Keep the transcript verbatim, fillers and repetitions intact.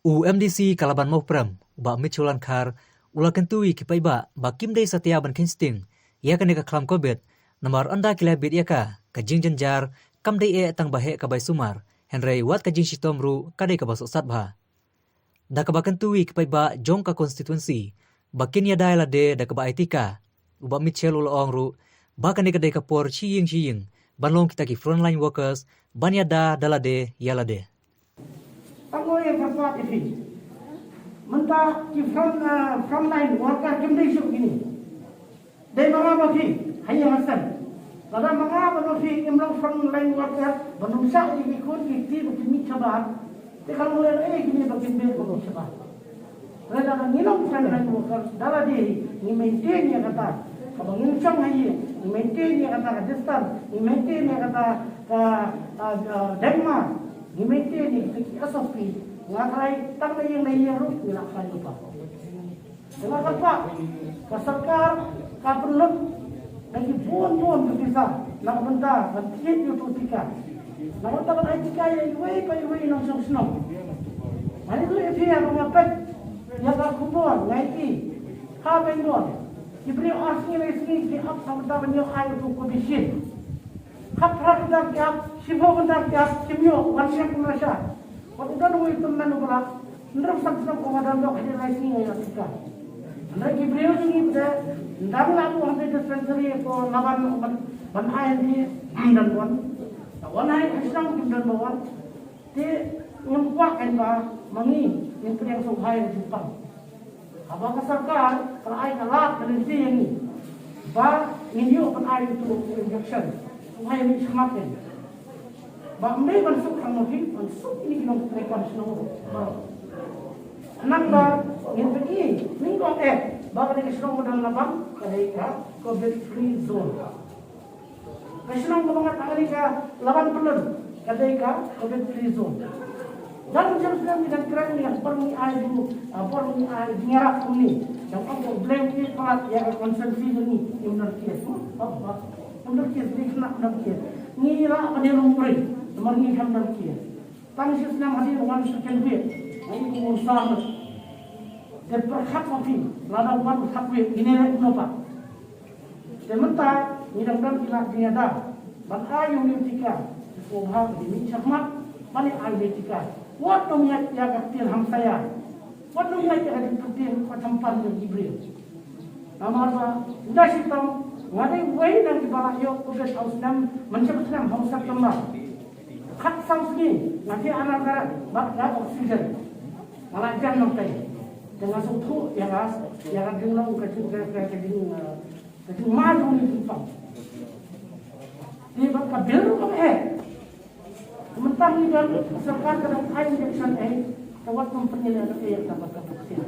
U MDC ka Laban Mawprem, u Bah Mitchell Langkhar, u la kyntu ïa ki paidbah ba kim dei satia ban kheiñ sting ïa kane ka khlam COVID, namar ynda ki la bit ïa ka, ka jingjynjar kam dei eh tang ba heh ka bai sumar, hynrei wat ka jingshitom ruh ka dei kaba sohsat bha. Da kaba kyntu ïa ki paidbah jong ka constituency ba kin ïada ïa lade da kaba ai tika, u Bah Mitchell u la ong ruh ba kane ka dei ka por shi ïing shi ïing ban long kita ki frontline workers ban ïada da lade ïa lade. Tang ïa kyrpad ïa phi. Mynta ki front, ah, frontline worker kim dei shuh kine. Dei ma nga ma phi ha ïing ha sem. Lada ma nga ma phi ngim long frontline worker ban ym shah ïa ki khun ki kti ba kin mih shabar. Te ka long lehnoh ei kine ba kin bit ba kin mih shabar. Lada ngi long frontline worker da lade ngi maintain ïa kata kaba ngin shong ha ïing, ngi maintain ïa kata ka distance, ngi maintain ïa kata ka, ka, ka dengmar, ngi maintain ïa kita ki SOP. Nga trai tang na ïing na ïing ruh ngi la khlaiñ lypa. Te nga kyrpad, ka sorkar ka pynlut da ki bun bun ki pisa na ka bynta ban thied ïa uto u tika. Na ka bynta ban ai tika ïa iwei pa iwei nongshong shnong. Nga ïathuh ïa phi, haba nga peit ïa ka khubor nga ïohi ha Bengal ki briew ar sngi lai sngi ki ap na ka bynta ban ïoh ai uto u Covishield. Khatphra kynta ki ap, shiphew kynta ki ap, kim ïoh, wan shim kumno sha. Wat u don uwei u tymmen uba lah hynriew san snem, uba don doh hadien lai sngi nga ïoh tika. Hynrei ki briew jong ngi pat, ynda la buh hangtei dispensary ko Laban ban, ban ai hangne, ym don won. Wan ha shnong kim don won. Te ngim kwah kein ba ma ngi ngin pdiang sngewbha ïa ka jingpang. Haba ka sorkar ka la ai ka lad ka lynti ïa ngi ba ngin ïoh ban ai uto u injection, u hai mih shakhmat kein. Ba ym dei ban suk hangne hi, ban suk ïa kine ki nongtrei kam shnong baroh. Khnang ba ngin pyni, ngin ong eh ba kane ka shnong ba don Laban ka dei ka COVID free zone. Ka shnong kaba ngat ha kane ka Laban Pyllun ka dei ka COVID free zone. Dang jam snem ngi dang kren ïa ka por ngi ai jing, ah, por ngi ai jingïarap kumne. Dang ong ko blame ki palat ïa ka constituency jong ngi, ym don case. Ba, ba, ym don case, ngi khynnah ym don case. Ngi lah ban ïalum briew namar ngi khlem don case. Tang shi snem hadien wan second wave, ngi kum un sar. Te pyrkhat ma phi, lada wan u third wave, ngin ïaleh kumno pat. Te mynta ngi dang don ki lad jingïada ban ai ïa une u tika. Te sngewbha ki mih shakhmat ban ai une u tika. Wat nym ngeit ïa ka ktien hamsaïa. Wat nym ngeit ïa ka jingpyntip ka jingpynpaw jong ki briew. Namar ba ynda shitom nga dei uwei na kiba la ïoh COVID ha u snem, mynshem snem ha u September. Khatsaw sngi nga thiah another bad nga oxygen. Nga la jan nangtei. Te nga sngewthuh ïa ka, ïa ka jinglong ka jing, ka, ka, ka jing, eh, ka jingma jong ngi jingpang. Te bad ka bil ruh kam heh. Mynta ngi don, ka sorkar ka dang ai injection eh, te wat nym pynïaleh eh ïa ka bad ka vaccine.